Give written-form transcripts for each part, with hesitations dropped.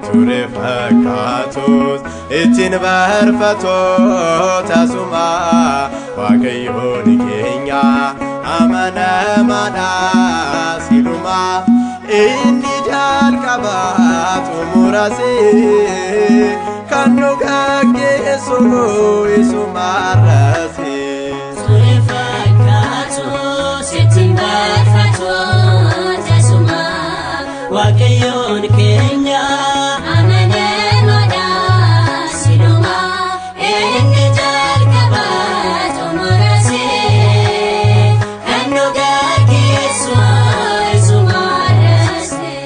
Ture fakkaatus ittiin barfatoo tasuma Waaqayyoon keenya amanamaadha siluma inni jalqaba xumurasee kan nu gaggeessu isumarrasee. Ture fakkaatu sittiin barfatu tasuma Waaqayyoon keenya amanamaadha siluma inni jalqaba xumurasee kan nu gaggeessu isumarrasee.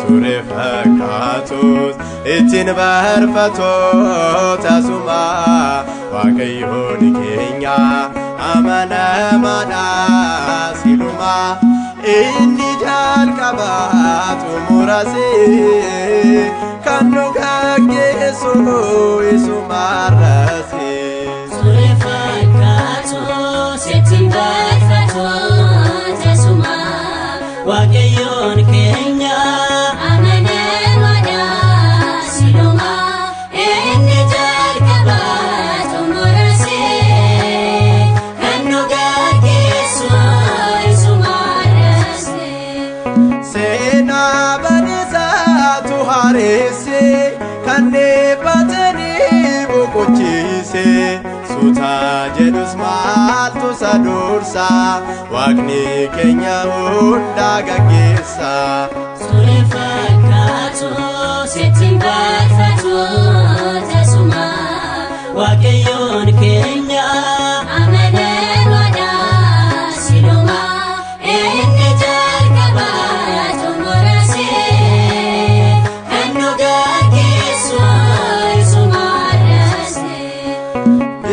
Ture fakkaatus ittiin barfatoo tasuma Waaqayyoon keenya amanamaadha siluma inni jalqaba xumurasee kan nu gaggeessu isumarrasee. Ture fakkaatu sittiin barfatu tasuma Waaqayyoon keenya amanamaadha siluma inni jalqaba xumurasee kan nu gaggeessu isumarrasee. Seenaa badiisaatu haareesse kan dhiiphatanii boqochiise suuta jedhus maaltu isa dursa Waaqni keenya hundaa gaggeessa. Ture fakkaatu sittiin barfatu tasuma Waaqayyoon keenya amanamaadha siluma inni jalqaba xumurasee kan nu gaggeessu isumarrasee.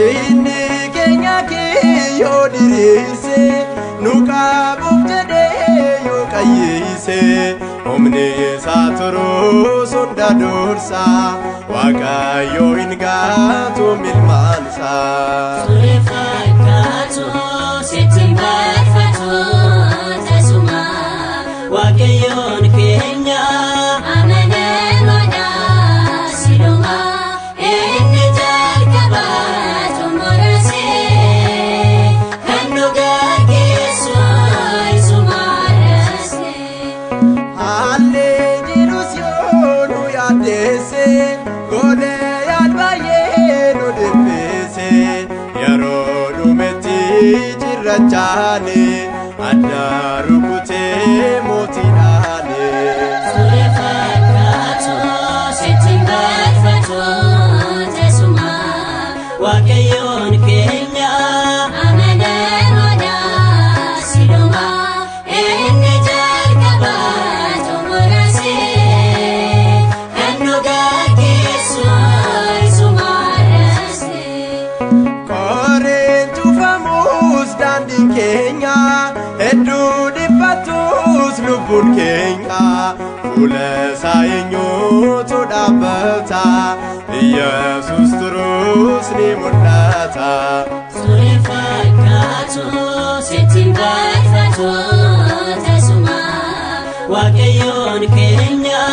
Inni keenya kiyyoo diriirse nu qabuuf jedhee yoo qayyise humni isaa turus hunda dursa Waaqayyo hin gaatu milmaansa. Ture fakkaatu sittiin barfatu tasuma Waaqayyoon keenya amanamaadha siluma inni jalqaba xumurasee kan nu gaggeessu isumarrasee. Haalli jirus yoo nu yaaddeesse golee baay'ee nu dhiphise yeroo dhumetti cirrachaani adda rukutee mootiidhaani. Ture fakkaatu sittiin barfatu tasuma Waaqayyoon keenya amanamaadha siluma inni jalqaba xumurasee kan nu gaggeessu isumarrasee. Qoreen cufamus daandiin keenya hedduu dhiphatus lubbuun keenya fuula isaa eenyutu dhaabbata Yesus turus ni mul'ata. Ture fakkaatu sittiin barfatu tasuma Waaqayyoon keenya